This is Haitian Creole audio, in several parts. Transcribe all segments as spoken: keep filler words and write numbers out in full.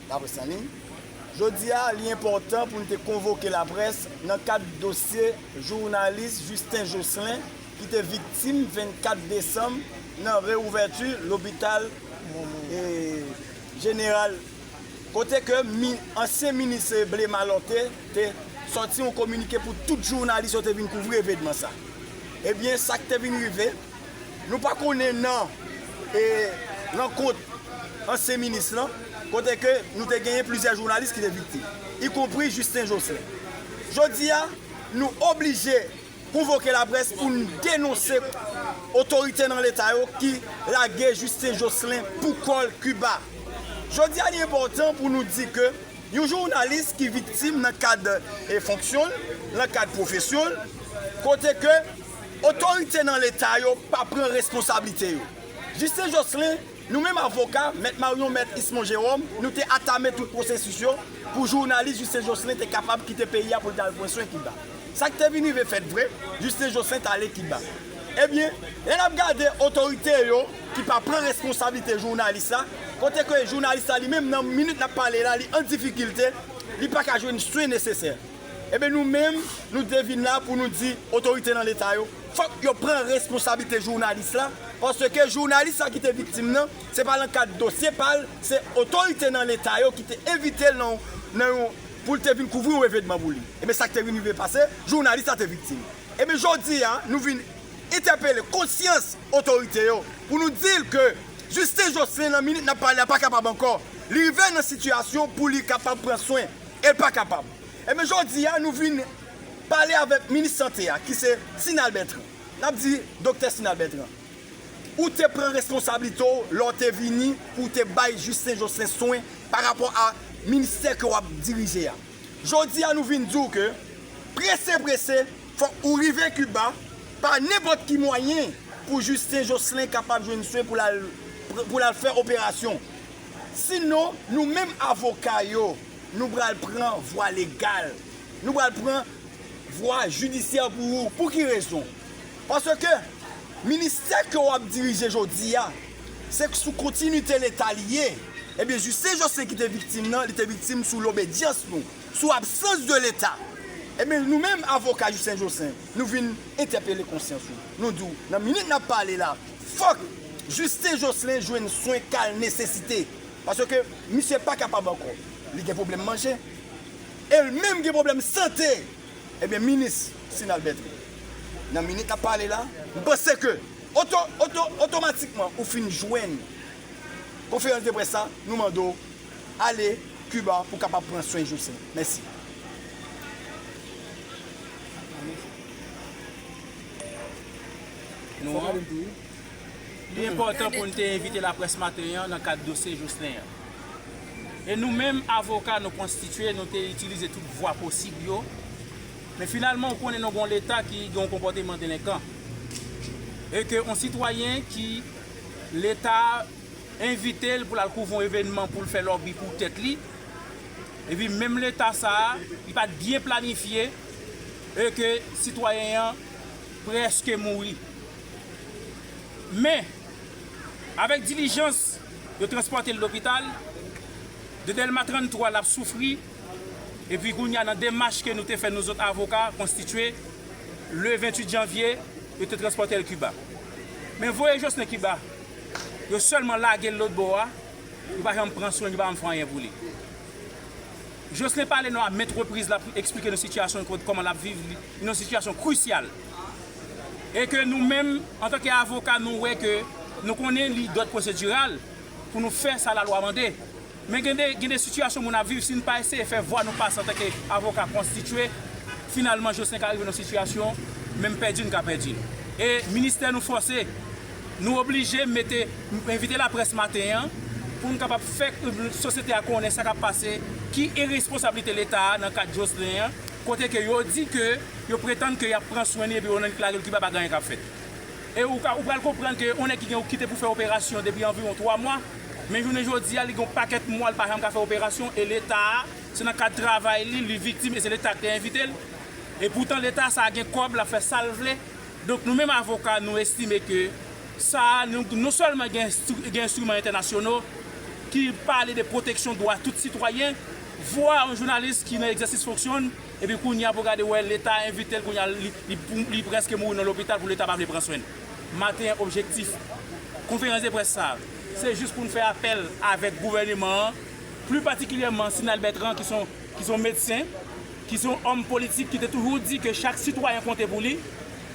Laprès an liy. Jodi a, li enpòtan pou n te konvoke laprès nan kad dosye jounalis Justin Jocelyn ki te viktim vennkat desanm nan reouvèti lopital, e, jeneral, kote ke mi-, ansyen minis Blé Malorté te sòti yon kominike pou tout jounalis yo te vin kouvri evènman sa. Ebyen, sa k te vin rive, nou pa konnen nan, e, rankont ansyen minis lan, kote ke nou te genyen plizyè jounalis ki te viktim, ikonpri Justin Jocelyn. Jodi a, nou oblije konvoke laprès pou n denonse otorite nan Leta yo ki lage Justin Jocelyn pou kò l Kiba. Jodi a, li enpòtan pou nou di ke yon jounalis ki viktim nan kad, e, fonksyon l, nan kad pwofesyon l, kote ke otorite nan Leta yo pa pran responsablite yo. Justin Jocelyn, nou menm avoka, Mèt Marion, Mèt Ismon Jérôme, nou te atame tout pwosesis yo pou jounalis Justin Jocelyn te kapab kite peyi a pou l t al pran swen Kiba. Sa k te vin rive fèt vre, Justin Jocelyn t ale Kiba. Ebyen, lè n ap gade otorite yo ki pa pran responsablite jounalis la, kote ke jounalis la li menm nan minit n ap pale la, li an difikilte, li pa ka jwenn swen nesesè. Ebyen, nou menm, nou te vin la pou nou di otorite nan Leta yo, fòk yo pran responsablite jounalis la, paske jounalis la ki te viktim nan, se pa nan kad dosye pa l, se otorite nan Leta yo ki te envite l nan, nan yon, pou l te vin kouvri yon evènman pou li. Ebyen, sa k te vin rive pase, jounalis la te viktim. Ebyen, jodi a, nou vin entèpele konsyans otorite yo pou nou di l ke Justin Jocelyn, nan minit n ap pale a, pa kapab ankò. Li rive nan sitiyasyon pou li kapab pran swen, e l pa kapab. Ebyen, jodi a, nou vin pale avèk minis sante a, ki se Sinal Bertrand. N ap di, Doktè Sinal Bertrand, ou te pran responsablite w lè w te vini pou w te bay Justin Jocelyn swen pa rapò a ministè ke w ap dirije a. Jodi a, nou vin di w ke prese, prese, fòk ou rive Kiba pa nenpòt ki mwayen pou Justin Jocelyn kapab jwenn swen pou l al, pou l al fè operasyon. Sinon, nou menm avoka yo, nou pral pran vwa legal. Nou pral pran vwa jidisyè pou ou. Pou ki rezon? Paske ministè ke w ap dirije jodi a, se sou kontinite Leta li ye. Ebyen, Justin Jocelyn ki te viktim nan, li te viktim sou lobedyans nou, sou absans de Leta. Ebyen, nou menm avoka Justin Jocelyn, nou vin entèpele konsyans ou. Nou di w, nan minit n ap pale la, fòk Justin Jocelyn jwenn swen ka l nesesite. Paske misye pa kapab ankò. Li gen pwoblèm manje. E l menm gen pwoblèm sante. Ebyen, minis Sinal Bertrand, nan minit n ap pale la, m panse ke oto, oto, otomatikman ou fin jwenn konferans de près la, nou mande w ale Kiba pou kapab pran swen Jocelyn. Mèsi. Nou an. Li enpòtan pou n te envite laprès maten an nan kad dosye Jocelyn an. E nou menm, avoka, nou konstitye, nou te itilize tout vwa posib yo. Men finalman, ou konnen nou gen yon Leta ki gen yon konpòteman delenkan. E ke yon sitwayen ki Leta envite l pou l al kouvri yon evènman pou l fè lòbi pou tèt li. Epi menm Leta sa a, li pa t byen planifye e ke sitwayen an prèske mouri. Men, avèk dilijans, yo transpòte l lopital. De Dèlma tranntwa, l ap soufri. Epi kounye a, nan demach ke nou te fè, nou zòt avoka konstitye, le venntuit janvye, yo te transpòte l Kiba. Men voye Jocelyn Kiba, yo sèlman lage l lòt bò a, yo pa janm pran swen, yo pa janm fè anyen pou li. Jocelyn pale nou a ment repriz, l ap eksplike nou sitiyasyon, kòman l ap viv, li nan sitiyasyon krisyal. E ke nou menm, antanke avoka, nou wè ke nou konnen li dòt pwosediral pou nou fè sa lalwa mande. Men gen de, gen de sitiyasyon moun ap viv, si n pa eseye fè vwa nou pase antanke avoka konstitye, finalman, Jocelyn ka rive nan sitiyasyon, menm pèdi n ka pèdi l. E ministè nou fòse, nou oblije mete, envite laprès maten an, pou n kapab fè sosyete a konnen sa k ap pase, ki iresponsablite Leta a nan ka Jocelyn an, kote ke yo di ke yo pretann ke y ap pran swen li epi yo lage l Kiba, pa gen anyen k ap fèt. E ou ka, ou pral konprann ke yon nèg ki gen, ou kite pou fè operasyon depi anviwon twa mwa, men jounen jodi a, li gen yon pakèt mwa, li pa janm ka fè operasyon, e Leta a, se nan kad travay li, li viktim, e se Leta ki te envite l. E poutan, Leta sa a gen kòb, l ap fè sa l vle. Donk, nou menm avoka, nou estime ke sa a, nou, non sèlman gen enstri-, gen enstriman entènasyonal, ki pale de pwoteksyon dwa tout sitwayen, vwa yon jounalis ki nan egzèsis fonksyon, epi kounye a pou gade wè Leta envite l, kounye a li, li, li prèske mouri nan lopital pou Leta pa vle pran swen l. Maten an, objektif konferans de près sa a, se jis pou n fè apèl avèk gouvèneman an, pli patikilyèman Sinal Bertrand ki se yon, ki se yon medsen, ki se yon òm politik ki te toujou di ke chak sitwayen konte pou li.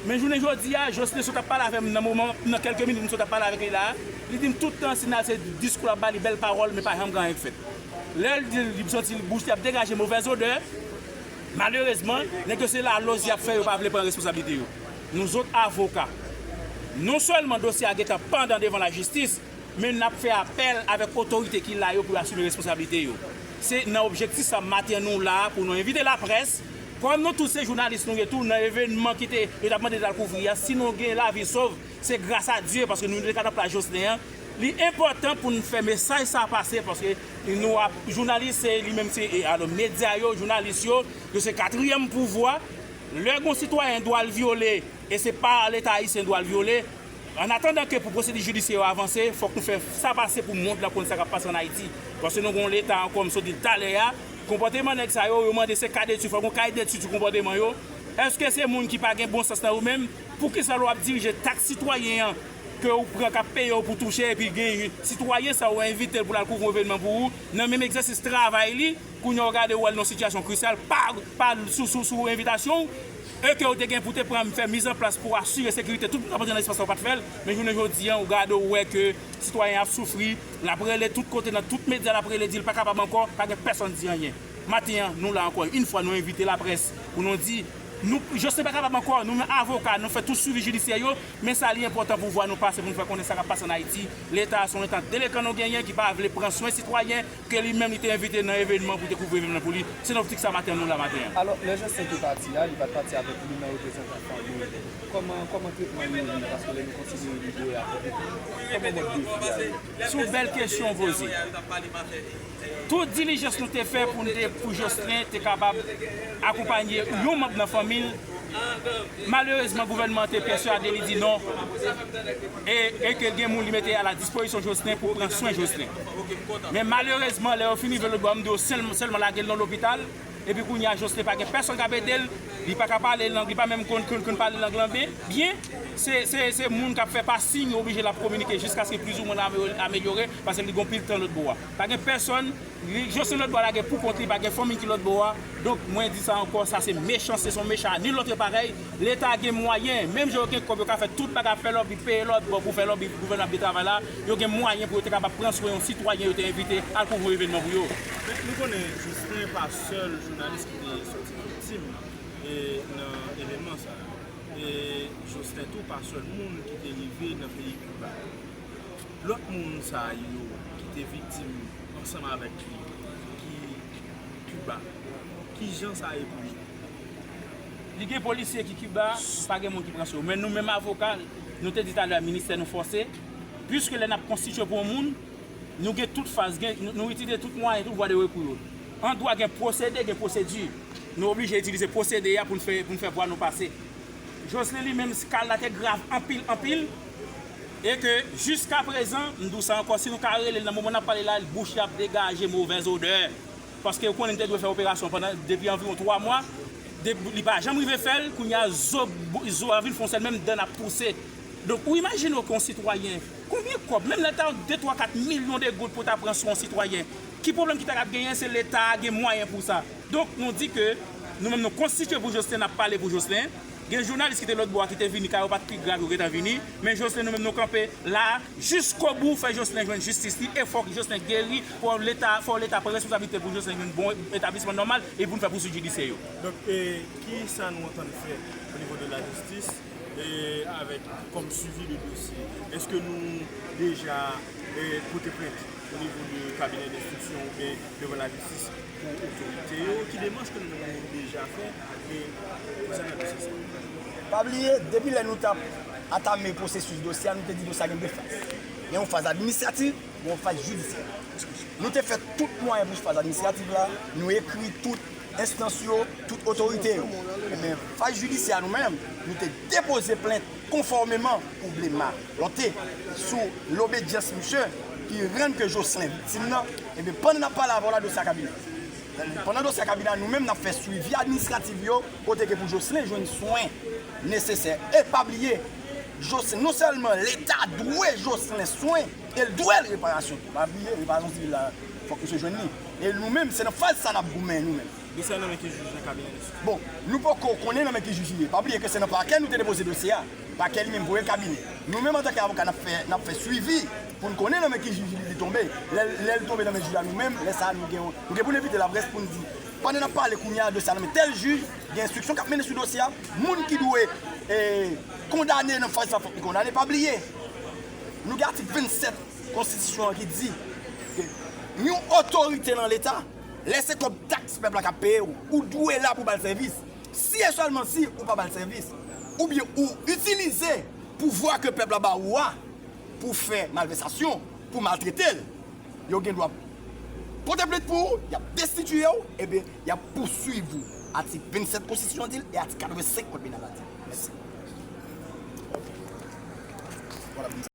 Men jounen jodi a, Jocelyn sot ap pale avè m nan moman, nan kèlke minit m sot ap pale avèk li la a, li di m tout tan Sinal se diskou l ap ba li, bèl pawòl, men pa janm gen anyen k fèt. Lè l di l, li santi bouch li ap degaje movèz odè, malerezman, nèg yo se laloz y ap fè, yo pa vle pran responsablite yo. Nou zòt avoka, non sèlman dosye a gentan pandan devan lajistis, men n ap fè apèl avèk otorite ki la yo pou yo asime responsablite yo. Se nan objektif sa maten an nou la a pou nou envite laprès. Kòm nou tout se jounalis nou ye tou, nan evènman ki te, yo t ap mande n al kouvri a, si nou gen lavi sov, se gras a Dye, paske nou te ka nan plas Jocelyn an. Li enpòtan pou n fè mesaj sa a pase, paske nou ap, jounalis, se li menm, se, e, alò, medya yo, jounalis yo, yo se katriyèm pouvwa. Lè gon sitwayen dwa l vyole, e se pa Leta ayisyen dwa l vyole, an atandan ke pou pwosedi jidisyè yo avanse, fòk nou fè sa pase pou mond lan konn sa k ap pase ann Ayiti. Paske nou gon Leta ankò, m sot di l talè a, konpòteman nèg sa yo, yo mande se ka detui, fòk gon kay detui sou konpòteman yo. Èske se moun ki pa gen bon sans nan yo menm? Poukisa lè w ap dirije taks sitwayen an ke w pran k ap peye w pou touche, epi gen sitwayen sa yo envite l pou l al kouvri yon evènman pou ou, nan menm egzèsis travay li, kounye a w gade w wè l nan sitiyasyon krisyal, pa, pa sou, sou, sou envitasyon w, e ke w te gen pou te pran, fè mizanplas pou asire sekirite tout moun k ap antre nan espas la, w pa t fè l, men jounen jodi a, w gade w wè ke sitwayen an ap soufri, l ap rele tout kote, nan tout medya, l ap rele, di l pa kapab ankò, pa gen pèsonn di anyen. Maten an, nou la ankò, yon fwa nou envite laprès pou nou di, nou, Jocelyn pa kapab ankò, nou menm avoka, nou fè tout swivi jidisyè yo, men sa li enpòtan pou vwa nou pase, pou nou fè konnen sa k ap pase ann Ayiti. Leta se yon Leta delekan nou genyen ki pa vle pran swen sitwayen ke li menm li te envite nan evènman pou te kouvri evènman pou li. Se nan optik sa maten an nou la maten an. Alò, lè Jocelyn te pati a, li pa t pati avèk li nan reprezantan fanmi l. Kòman, kòman tretman yo ye? Paske lè nou konsidere li dwe a, kòman mòd de vi a ye? Se yon bèl kesyon w poze. Tout dilijans nou te fè pou n te, pou Jocelyn te kapab akonpanye yon manm nan fanmi l, malerezman, gouvènman an te pèsyade li di non, e, e ke gen moun li mete a la dispozisyon Jocelyn pou pran swen Jocelyn. Men malerezman, lè yo fin rive lòt bò a, m di w sèl, sèlman lage l nan lopital, epi kounye a, Jocelyn pa gen pèsonn k ap ede l, li pa ka pale lang, li pa menm konn, konn, konn pale lang lan byen, byen. Se, se, se moun k ap fè pa siy, yo oblije l ap kominike jiskaske plizoumwen l amelyore, paske li gon pil tan lòt bò a. Pa gen pèsonn, li, Jocelyn lòt bò a lage pou kont li, pa gen fanmi ki lòt bò a. Donk, mwen di sa ankò, sa se mechanste, se yon mechan a nil lòt parèy. Leta gen mwayen, menm jan yo gen kòb, yo ka fè tout bagay, fè lòbi, peye lòt bò pou fè lòbi, gouvènman ap travay la, yo gen mwayen pou yo te kapab pran swen yon sitwayen yo te envite al kouvri yon evènman pou yo. Men nou konnen Jocelyn pa sèl jounalis ki te sòti viktim, e, nan evènman sa a. E Jocelyn tou pa sèl moun ki te rive nan peyi Kiba. Lòt moun sa yo ki te viktim ansanm avèk li, ki Kiba, ki jan sa ye pou yo? Li gen polisye ki Kiba, pa gen moun ki pran swen yo. Men nou menm avoka, nou te di talè a, ministè nou fòse, piske lè n ap konstitye pou yon moun, nou gen tout faz, gen, nou, nou itilize tout mwayen, tout vwa de rekou yo. An dwa gen pwosede, gen pwosedi. Nou oblije itilize pwosede a pou n fè, pou n fè vwa nou pase. Jocelyn li menm, ka l la te grav anpil, anpil, e ke jiskaprezan, m di w sa ankò, si nou ka rele l nan moman n ap pale la, bouch li ap degaje movèz odè. Paske ou konnen li te dwe fè operasyon pandan, depi anviwon twa mwa, de, li pa janm rive fè l, kounye a zo, zo a vin fè yon sèl, menm dan ap pouse. Donk, ou imajine w ke yon sitwayen, konbyen kòb, menm lè l ta de, twa, kat milyon de goud pou ta pran sou yon sitwayen, ki pwoblèm ki ta kab genyen? Se Leta a gen mwayen pou sa. Donk, nou di ke nou menm nou konstitye pou Jocelyn, n ap pale pou Jocelyn. Gen jounalis ki te lòt bò a ki te vini, ka yo pa t pi grav, yo gentan vini. Men Jocelyn, nou menm nou kanpe la jiskobou, fè Jocelyn jwenn jistis li, e fòk Jocelyn geri, fò Leta, fò Leta pran responsablite pou Jocelyn jwenn bon etablisman nòmal, e pou n fè pouswit jidisyè yo. Donk, e, ki sa nou antann fè o nivo de lajistis, e, avèk, kòm swivi de dosye? Èske nou deja, e, pote plent o nivo de kabinè denstriksyon oubyen devan lajistis pou otorite yo? Ki demach ke nou deja fè, e, konsènan dosye sa? Pa bliye, depi lè nou t ap atame pwosesis dosye a, nou te di dosye a gen de faz. Gen yon faz administrativ, gen yon faz jidisyè. Nou te fè tout mwayen pou faz administrativ la, nou ekri tout enstans yo, tout otorite yo. Men faz jidisyè a nou menm, nou te depoze plent konfòmeman pou Blema Lonte sou lobedyans misye. ki rann ke Jocelyn viktim nan, ebyen, pandan n ap pale avè w la, dosye a kabine. Pandan dosye a kabine a, nou menm n ap fè swivi administratif yo, kote ke pou Jocelyn jwenn swen nesesè. E pa bliye, Jocelyn, non sèlman Leta dwe Jocelyn swen, e l dwe l reparasyon tou. Pa bliye, reparasyon sivil la, fòk misye jwenn li. E nou menm, se nan faz sa n ap goumen, nou menm. Dosye a nan men ki jij nan kabinè enstriksyon? Bon, nou poko konnen nan men ki jij li ye. Pa bliye ke se nan pakè nou te depoze dosye a. Pakè li menm voye l kabinè. Nou menm, antanke avoka, n ap fè, n ap fè swivi pou n konnen nan men ki jij li, li tonbe. Lè, lè l tonbe nan men jij la, nou menm, lè sa a, nou gen, nou gen pou n envite laprès pou n di, pandan n ap pale kounye a, dosye a nan men tèl jij, gen enstriksyon k ap mennen sou dosye a, moun ki dwe, e, kondane nan faz sa, fòk li kondane. Pa bliye, nou gen atik vennsèt konstitisyon an ki di ke yon otorite nan Leta, lè se kòb taks pèp la k ap peye w, ou dwe la pou ba l sèvis. Si e sèlman si ou pa ba l sèvis, oubyen ou itilize pouvwa ke pèp la ba ou a pou fè malvèsasyon, pou maltrete l, yo gen dwa pote plent pou ou, y ap destitiye w, ebyen, y ap pouswiv ou. Atik vennsèt konstitisyon an di l, e atik katrevensenk kòd penal la di l. Mèsi.